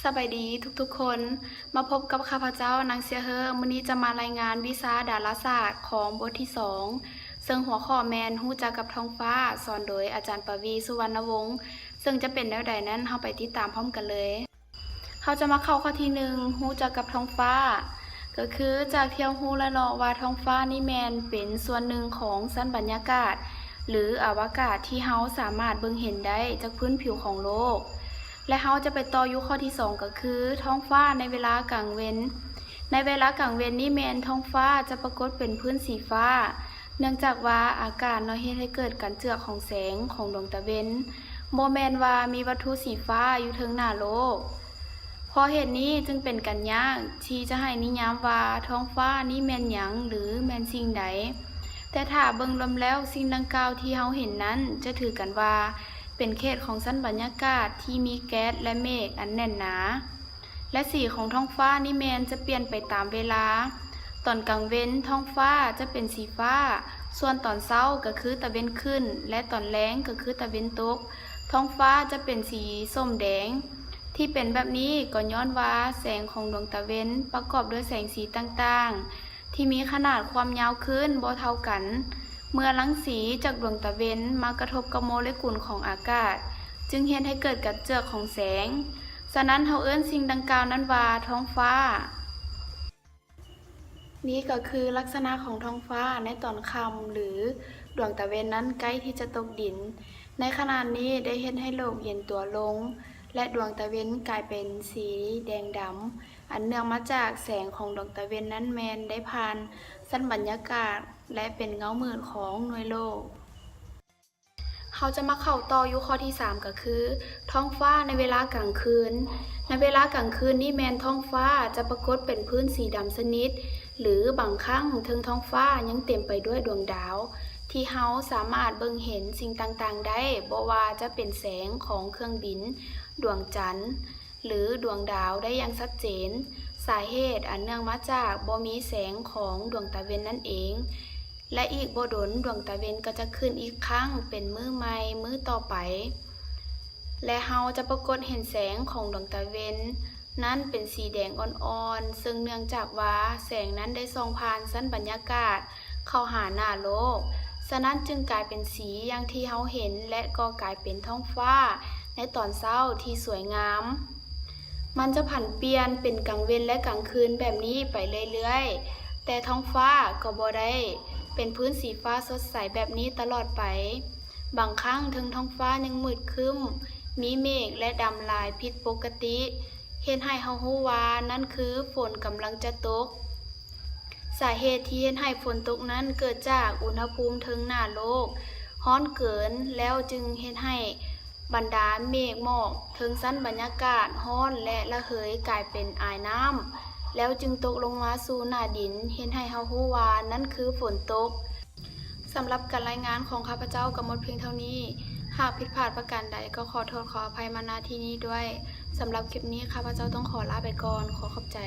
ສະບາຍດີທຸກໆຄົນ, ມາພົບກັບຂ້າພະເຈົ້າ ນາງເຊຍເຮີ. ມື້ນີ້ຈະມາລາຍງານວິຊາດາລາສາດຂອງບົດທີສອງ ເຊິ່ງຫົວຂໍ້ແມ່ນຮູ້ຈັກກັບທ້ອງຟ້າ, ສອນໂດຍອາຈານປະວີ ສຸວັນນະວົງ. ເຊິ່ງຈະເປັນແນວໃດນັ້ນ, ເຮົາໄປຕິດຕາມພ້ອມກັນເລີຍ. ເຮົາຈະມາເຂົ້າຂໍ້ທີໜຶ່ງ, ຮູ້ຈັກກັບທ້ອງຟ້າ. ກໍຄືຈາກທີ່ເຮົາຮູ້ແລ້ວເນາະວ່າທ້ອງຟ້ານີ້ແມ່ນເປັນສ່ວນໜຶ່ງຂອງຊັ້ນບັນຍາກາດ ຫຼື ອະວະກາດທີ່ເຮົາສາມາດເບິ່ງເຫັນໄດ້ຈາກພື້ນຜິວຂອງໂລກ. ແລະ ເຮົາຈະໄປຕໍ່ຢູ່ຂໍ້ທີສອງ ກໍຄືທ້ອງຟ້າໃນເວລາກາງເວັນ. ໃນເວລາກາງເວັນນີ້ແມ່ນທ້ອງຟ້າຈະປາກົດເປັນພື້ນສີຟ້າ, ເນື່ອງຈາກວ່າອາກາດເນາະເຮັດໃຫ້ເກີດການເຈືອກຂອງແສງຂອງດວງຕາເວັນ, ບໍ່ແມ່ນວ່າມີວັດຖຸສີຟ້າຢູ່ເທິງໜ້າໂລກ. ເພາະເຫດນີ້ຈຶ່ງເປັນການຍາກທີ່ຈະໃຫ້ນິຍາມວ່າທ້ອງຟ້ານີ້ແມ່ນຫຍັງ ຫຼື ແມ່ນສິ່ງໃດ. ແຕ່ຖ້າເບິ່ງລວມແລ້ວ, ສິ່ງດັ່ງກ່າວທີ່ເຮົາເຫັນນັ້ນຈະຖືກັນວ່າເປັນເຂດຂອງຊັ້ນບັນຍາກາດທີ່ມີແກັດ ແລະ ເມກອັນແໜ້ນໜາ. ແລະ ສີຂອງທ້ອງຟ້ານີ້ແມ່ນຈະປ່ຽນໄປຕາມເວລາ. ຕອນກາງເວັນທ້ອງຟ້າຈະເປັນສີຟ້າ, ສ່ວນຕອນເຊົ້າກໍຄືຕາເວັນຂຶ້ນ ແລະ ຕອນແລງກໍຄືຕາເວັນຕົກ, ທ້ອງຟ້າຈະເປັນສີສົ້ມແດງ. ທີ່ເປັນແບບນີ້ກໍຍ້ອນວ່າແສງຂອງດວງຕາເວັນປະກອບດ້ວຍແສງສີຕ່າງໆ ທີ່ມີຂະໜາດຄວາມຍາວຄື້ນບໍ່ເທົ່າກັນ. ເມື່ອລັງສີຈາກດວງຕາເວັນມາກະທົບກັບໂມເລກຸນຂອງອາກາດ, ຈຶ່ງເຮັດໃຫ້ເກີດການເຈືອກຂອງແສງ. ສະນັ້ນເຮົາເອີ້ນສິ່ງດັ່ງກ່າວນັ້ນວ່າທ້ອງຟ້າ. ນີ້ກໍຄືລັກສະນະຂອງທ້ອງຟ້າໃນຕອນຄ່ຳ ຫຼື ດວງຕາເວັນນັ້ນໃກ້ທີ່ຈະຕົກດິນ. ໃນຂະນະນີ້ໄດ້ເຮັດໃຫ້ໂລກເຢັນຕົວລົງ ແລະ ດວງຕາເວັນກາຍເປັນສີແດງດຳ, ອັນເນື່ອງມາຈາກແສງຂອງດວງຕາເວັນນັ້ນແມ່ນໄດ້ຜ່ານຊັ້ນບັນຍາກາດ ແລະ ເປັນເງົາມືດຂອງໜ່ວຍໂລກ. ເຮົາຈະມາເຂົ້າຕໍ່ຢູ່ຂໍ້ທີສາມ ກໍຄື ທ້ອງຟ້າໃນເວລາກາງຄືນ. ໃນເວລາກາງຄືນນີ້ແມ່ນທ້ອງຟ້າຈະປາກົດເປັນພື້ນສີດຳສະໜິດ ຫຼື ບາງຄັ້ງເທິງທ້ອງຟ້າຍັງເຕັມໄປດ້ວຍດວງດາວ ທີ່ເຮົາສາມາດເບິ່ງເຫັນສິ່ງຕ່າງໆໄດ້, ບໍ່ວ່າຈະເປັນແສງຂອງເຄື່ອງບິນ, ດວງຈັນ ຫຼື ດວງດາວໄດ້ຢ່າງຊັດເຈນ. ສາເຫດອັນເນື່ອງມາຈາກບໍ່ມີແສງຂອງດວງຕາເວັນນັ້ນເອງ ແລະ ອີກບໍ່ດົນດວງຕາເວັນກໍຈະຂຶ້ນອີກຄັ້ງເປັນມື້ໃໝ່ມື້ຕໍ່ໄປ ແລະ ເຮົາຈະປາກົດເຫັນແສງຂອງດວງຕາເວັນນັ້ນເປັນສີແດງອ່ອນໆ, ເຊິ່ງເນື່ອງຈາກວ່າແສງນັ້ນໄດ້ສ່ອງຜ່ານຊັ້ນບັນຍາກາດເຂົ້າຫາໜ້າໂລກ, ສະນັ້ນຈຶ່ງກາຍເປັນສີຢ່າງທີ່ເຮົາເຫັນ ແລະ ກໍກາຍເປັນທ້ອງຟ້າໃນຕອນເຊົ້າທີ່ສວຍງາມ. ມັນຈະຜັນປ່ຽນເປັນກາງເວັນ ແລະ ກາງຄືນແບບນີ້ໄປເລື້ອຍໆ, ແຕ່ທ້ອງຟ້າກໍບໍ່ໄດ້ເປັນພື້ນສີຟ້າສົດໃສແບບນີ້ຕະຫຼອດໄປ. ບາງຄັ້ງເທິງທ້ອງຟ້າຍັງມືດຄຶ້ມ, ມີເມກ ແລະ ດຳຫຼາຍຜິດປົກກະຕິ, ເຮັດໃຫ້ເຮົາຮູ້ວ່ານັ້ນຄືຝົນກຳລັງຈະຕົກ. ສາເຫດທີ່ເຮັດໃຫ້ຝົນຕົກນັ້ນເກີດຈາກອຸນຫະພູມເທິງໜ້າໂລກຮ້ອນເກີນ, ແລ້ວຈຶ່ງເຮັດໃຫ້ບັນດາເມກໝອກເທິງຊັ້ນບັນຍາກາດຮ້ອນ ແລະ ລະເຫີຍກາຍເປັນອາຍນ້ຳ, ແລ້ວຈຶ່ງຕົກລົງມາສູ່ໜ້າດິນ, ເຮັດໃຫ້ເຮົາຮູ້ວ່ານັ້ນຄືຝົນຕົກ. ສຳລັບການລາຍງານຂອງຂ້າພະເຈົ້າກໍໝົດພຽງເທົ່ານີ້. ຫາກຜິດພາດປະການໃດກໍຂໍໂທດຂໍອະໄພມາ ນະ ທີ່ນີ້ດ້ວຍ. ສຳລັບຄລິບນີ້ ຂ້າພະເຈົ້າຕ້ອງຂໍລາໄປກ່ອນ. ຂໍຂອບໃຈ.